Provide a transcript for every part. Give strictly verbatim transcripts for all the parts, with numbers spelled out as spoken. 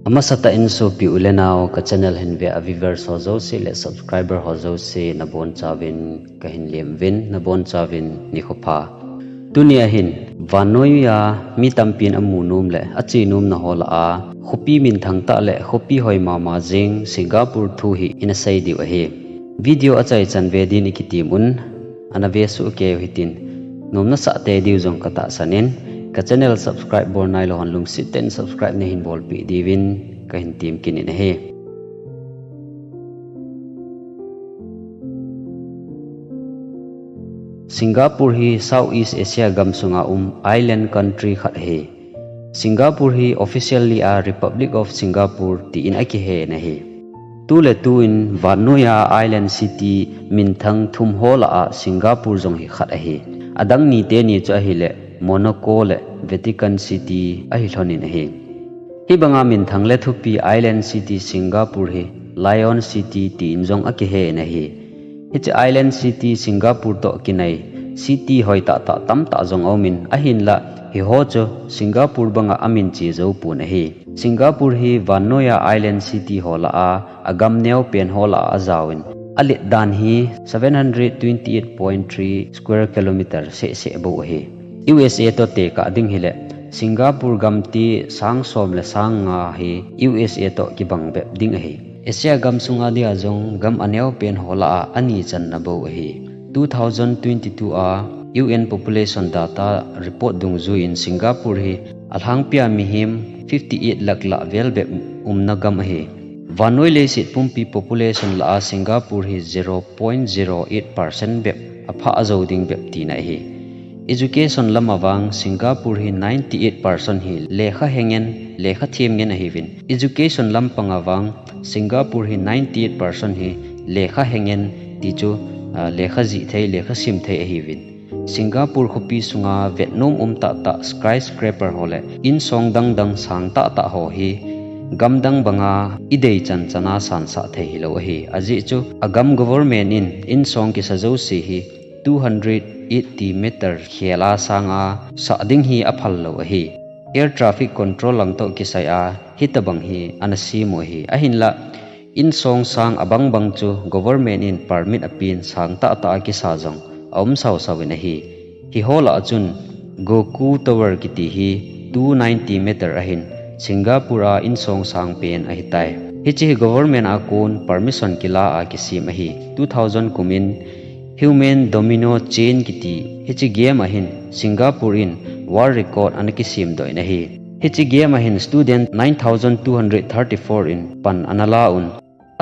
Amasatah in sopi u le nao ka channel hin ve a viewers ho jouse le subscriber ho jouse nabonchauvin kahin lemuvin, nabonchauvin nikho pha. Tunia hin vannoiya mi tampin amu nom le ache nomna ho lah a khopi minthang tah le khopi hoi mama jing Singapore thu hi ina sei diu ahi. Video achaichan ve din ikitem un, ana ve soh keiyu hitin, nom nasah tei diu jong katahsan in, ka channel subscribe bol nailou hon lungset tah in subscribe nahin bolpeh diuvin kahin temkit in ahi. Singapore hi Southeast Asia gamsunga um island country khat ahi. Singapore hi officially a Republic of Singapore tin akihen ahi. Tuletu in vannoiya island city minthang thum ho lah a Singapore jong hi khat ahi. Adang ni teni chu ahile Monaco le Vatican City ahi lhonin ahi. Hibanga minthang le thupi island city Singapore hi Lion City tin jong akihen ahi. Hiche island city Singapore toh kinai city hoi tahtah tamtah jong aumin, ahinlah hiho chu Singapore banga amin che jou pon ahi. Singapore hi vannoiya island city ho lah a, agam neopen ho lah a ajaovin, alet dan hi seven hundred twenty eight point three square kilometer sehseh bou ahi. U S A toh tekah ding hile Singapore gamti sang som le sang nga hi U S A toh kibang bep ding ahi. Asia gamsunga dia jong gam aneopen ho lah a ani channa bou ahi. Two thousand twenty-two a U N population data report dungjuiyin Singapore hi alhangpia mihem fifty eight lakh lah vel bep umna gam ahi. Vannoi leiset pumpi population lah a Singapore hi zero point zero eight percent bep aphah jou ding bep tina ahi. Education lama vang Singapore hi ninety eight percent hi lekha hengen, lekha themngen ahiuvin. Education lampanga vang Singapore hi ninety eight percent hi lekha hengen ti chu, ah, lekha jih thei, lekha sim thei ahiuvin. Singapore khopi sunga vetnom um tahtah skyscraper ho le insong dangdang sang tahtah ho hi gamdang banga idei chanchan a sansah thei hilou ahi. Ajeh chu agam government in insong kisa jouse hi two hundred eighty meter khel a sang a sah ding hi aphal lou ahi. Air traffic control lang toh kisai a hitobang hi ana sem u ahi. Ahinlah insong sang abangbang chu government in permit apen sang tahtah a kisa jong aum sausau in ahi. Hiho lah a chun Goku Tower kiti hi two ninety meter ahin Singapore a insong sang pen ahitai. Hiche hi government a kon permission kila a kisem ahi. Two thousand kumin Human Domino Chain kiti hiche game ahin Singapore in world record ana kisemdoh in ahi. Hiche game ahin student nine thousand two hundred thirty-four in pan ana la un.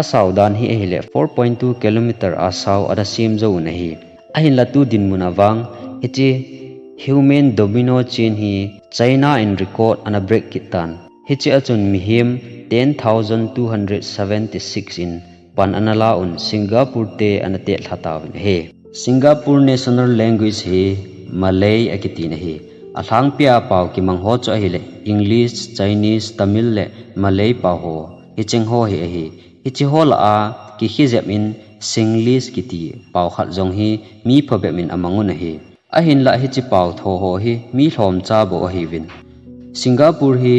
Asao dan hi ahile four point two kilometer a sao ana sem jou un ahi. Ahinlah tu dinmun a vang hiche Human Domino Chain hi China in record ana break kit tan. Hiche a chun mihem ten thousand two hundred seventy-six in pan ana la un Singapore te ana tetlha tauvin ahi. Singapore national language hi Malay akitin ahi. Alhangpia pao kimang ho chu ahile English, Chinese, Tamil le Malay pao ho hicheng ho hi ahi. Hiche ho lah a kikhi jep in Singlish kiti pao khat jong hi mi phabep in amang un ahi. Ahinlah hiche pao tho ho hi mi lhomcha bou ahiuvin. Singapore hi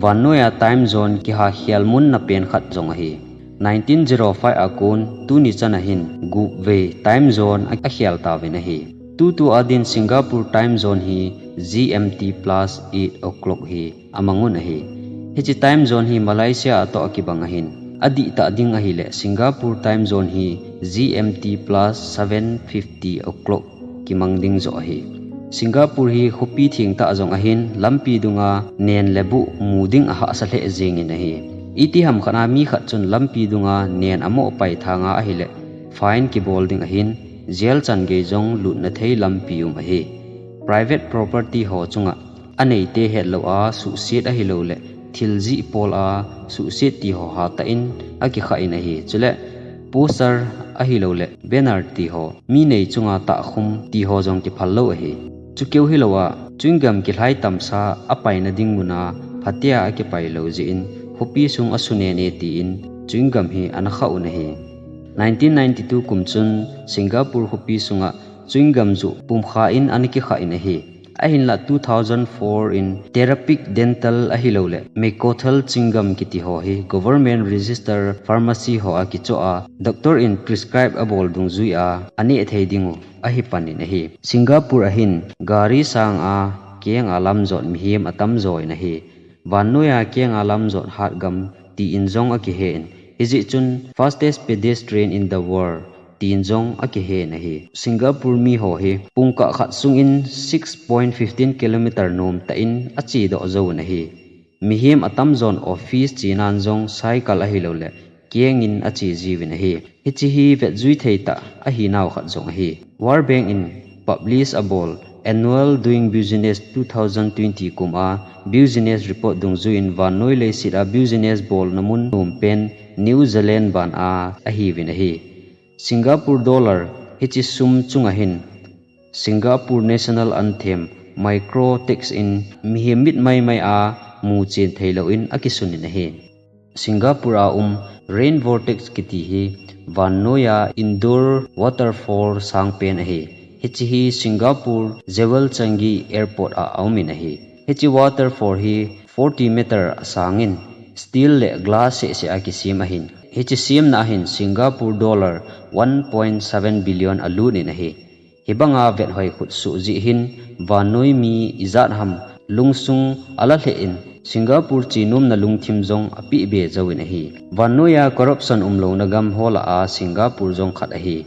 vannoiya time zone kihakhel munna pen khat jong ahi. Nineteen zero five a kon tuni chan a hin gupvei time zone a, akhel tauvin ahi. Tutua din Singapore time zone hi G M T plus eight o'clock hi amang un ahi. Hiche time zone hi Malaysia a toh akibang ahin. Adihtah ding ahile Singapore time zone hi G M T plus seven fifty o'clock kimang ding joh ahi. Singapore hi khopi thengtah jong ahin, lampi dunga nen le buh mu ding ahahsa lheh jengin ahi. Itiham khat a mi khat chun lampi dunga nen amoh pai thanga ahile fine kibol ding ahin, jail chan gei jong lutna thei lampi um ahi. Private property ho chunga aneite hetlou a suhset ahilouleh thil jih pol a suhset ti ho hatah in akikhah in ahi. Chule poster ahilouleh banner ti ho, mi nei chunga tahkhum ti ho jong kiphal lou ahi. Chukeu hilou a chewing gum kilhai tamsa apaina ding muna phatea akipai lou jeh in khopi sung asunene tin chewing gum hi ana khah un ahi. Nineteen ninety-two kum chun Singapore khopi sunga chewing gum juh pumkha in ana kikhah in ahi. Ahinla two thousand four in Terapic Dental ahilouleh Mecothel Chewing Gum kiti ho hi government register pharmacy hoa kichoh a, doctor in prescribe abol dungjuia aneh thei dingu ahi panin ahi. Singapore ahin gari sanga kenga lamjot mihem atamjo in ahi. Vannoiya kenga lamjot hatgam tin jong akihen, hijeh chun fastest pedestrian in the world tin jong akihen ahi. Singapore miho hi pungkah khat sungin six point fifteen kilometer nomtah in achedoh jouvin ahi. Mihem atamjon office chenan jong cycle ahilouleh kengin achejiuvin ahi. Hiche hi vetjui theitah ahinau khat jong ahi. World Bank in publish abol Annual Doing Business two thousand twenty kum a business report dungjuiin vannoi leiset a business bolna mun nompen New Zealand vana ahiuvin ahi. Singapore dollar hiche sum chunga hin Singapore National Anthem, Micro Text in mihem mit maimai a muchen theilouvin akisunin ahi. Singapore a um Rain Vortex kiti hi vannoiya indoor waterfall sangpen ahi. Hiche hi Singapore Jewel Changi Airport a aumin ahi. Hiche waterfall hi forty meter asangin steel le glass sehseh a kisem ahin, hiche semna ahin Singapore dollar one point seven billion alutin ahi. Hibanga vethoi khutsuh jeh hin vannoi mi ijat ham lungsung ala lheh in Singapore chenomna lungthim jong apehbe jouvin ahi. Vannoiya corruption umlouna gam ho lah a Singapore jong khat ahi.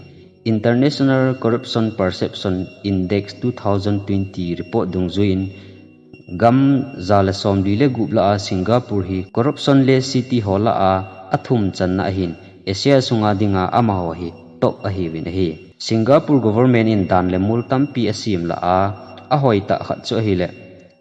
International Corruption Perception Index two thousand twenty report dungjuiin gam ja le somli le gup lah a Singapore hi corruption less city ho lah a athum channa ahin, Asia sunga dinga amaho hi top ahiuvin ahi. Singapore government in dan le mol tampi asem lah a, ahoitah khat chu ahile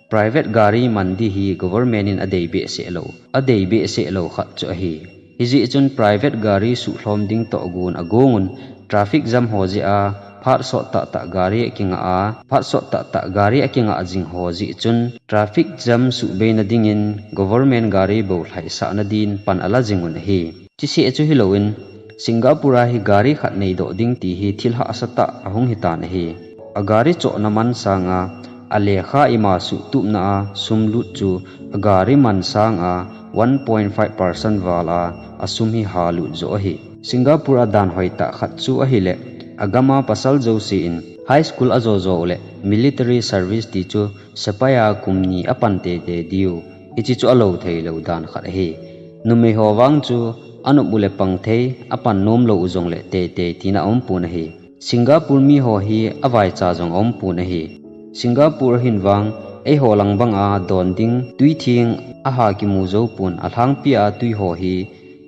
private gari man di hi government in adei behseh lou, adei behseh lou khat chu ahi. Hijeh chun private gari suhlhom ding toh gon agongun traffic jam ho jeh a phat sot tahtah gari akinga a, phat sot tahtah gari akinga jing ho jeh chun traffic jam suhbeina dingin government gari bou lhaisahna din pan ala jingun ahi. Chuseh chu hilouvin, Singapore a hi gari khat neidoh ding ti hi thil hahsatah ahung hitan ahi. Agari chohna man sanga, alekha ima suhtupna a sum lut chu agari man sanga one point five percent val a asum hi halut joh ahi. Singapore a dan hoitah khat chu ahile, agama pasal jousen high school ajo jou le military service ti chu sepai a kum ni apan teitei diu, hiche chu alou theilou dan khat ahi. Numeiho vang chu anop u le pang thei, apan nomlou u jongle teitei tina aumpon ahi. Singapore miho hi avaicha jong aumpon ahi. Singapore ahin vang eiho lang banga don ding twitheng aha kimu joupon, alhangpia twi ho hi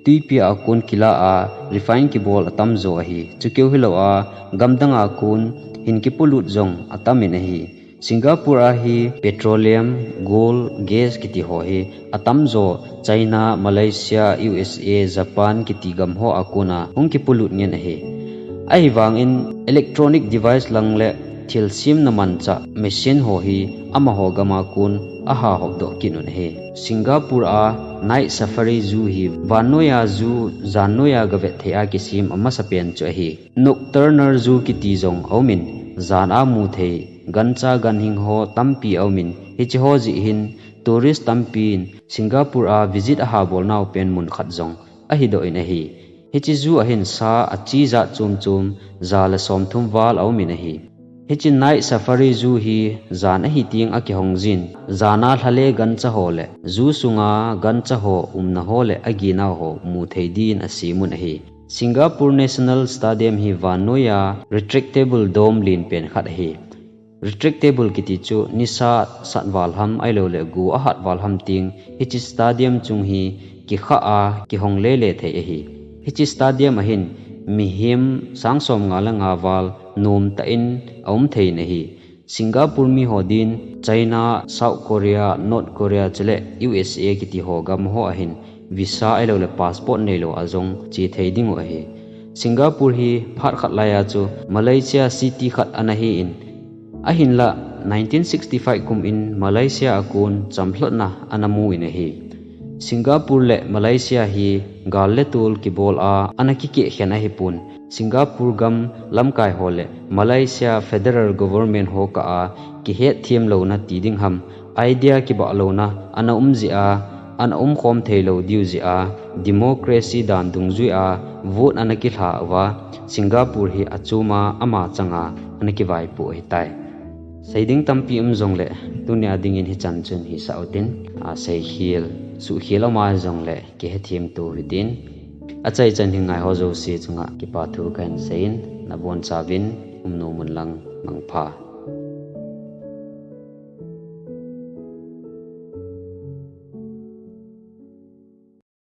twipia akon kila a refine kibol atamjo ahi. Chukeu hilou a, gamdanga kon hin kipolut jong atamin ahi. Singapore a hi petroleum, gold, gas kiti ho hi atamjo China, Malaysia, U S A, Japan kiti gam hoa kona hung kipolut ngen ahi. Ahivangin electronic device lang le thilsemna manchah machine ho hi amaho gama kon ahahopdoh kit un ahi. Singapore a Night Safari Zoo hi vannoiya zoo, jannoiya gavet thei a kisem amasapen chu ahi. Nocturnal Zoo kiti jong aumin, jan a muthei gancha ganhing ho tampi aumin, hiche ho jeh hin tourist tampin Singapore a visit ahabolnau pen mun khat jong ahidoh in ahi. Hiche zoo ahin sa achijat chom chom ja le somthum val aumin ahi. Hiche Night Safari Zoo hi jan ahi teng akihong jin, jana lhale gancha ho le zoo sunga gancha ho umna ho le aginau ho muthei din asemun ahi. Singapore National Stadium hi vannoiya retractable dome lenpen khat ahi. Retractable kiti chu nisa sat val ham ahiloule go ahat val ham teng hiche stadium chung hi kikhah a kihong lele thei ahi. Hiche stadium ahin mihem sang somnga le nga val nomtah in aum thei in ahi. Singapore miho din China, South Korea, North Korea chule U S A kiti ho gam ho ahin visa ahiloule passport neilou a jong che thei dingu ahi. Singapore hi phat khat laiya chu Malaysia city khat ana hin, ahinla nineteen sixty-five kum in Malaysia a kon chamlhatna ana mu in ahi. Singapore le Malaysia hi gal le tol kibol a ana kikehkhen ahipon, Singapore gam lamkai ho le Malaysia federal government ho kah a kihetthem louna ti ding ham, idea kibah louna ana um jeh a, ana umkhom thei lou diu jeh a, democracy dan dungjui a vote ana kilha uva, Singapore hi achom a ama chang a ana kivaipoh ahitai. Sei ding tampi um jongle, tunia dingin hichan chun hisah utin, a, seikhel, suhkhel ama jongle, kihethem to hitin. Achaichan hin ngai ho jouse chunga kipa thu kahin seiyin, nabonchauvin umnom un lang, mangpha.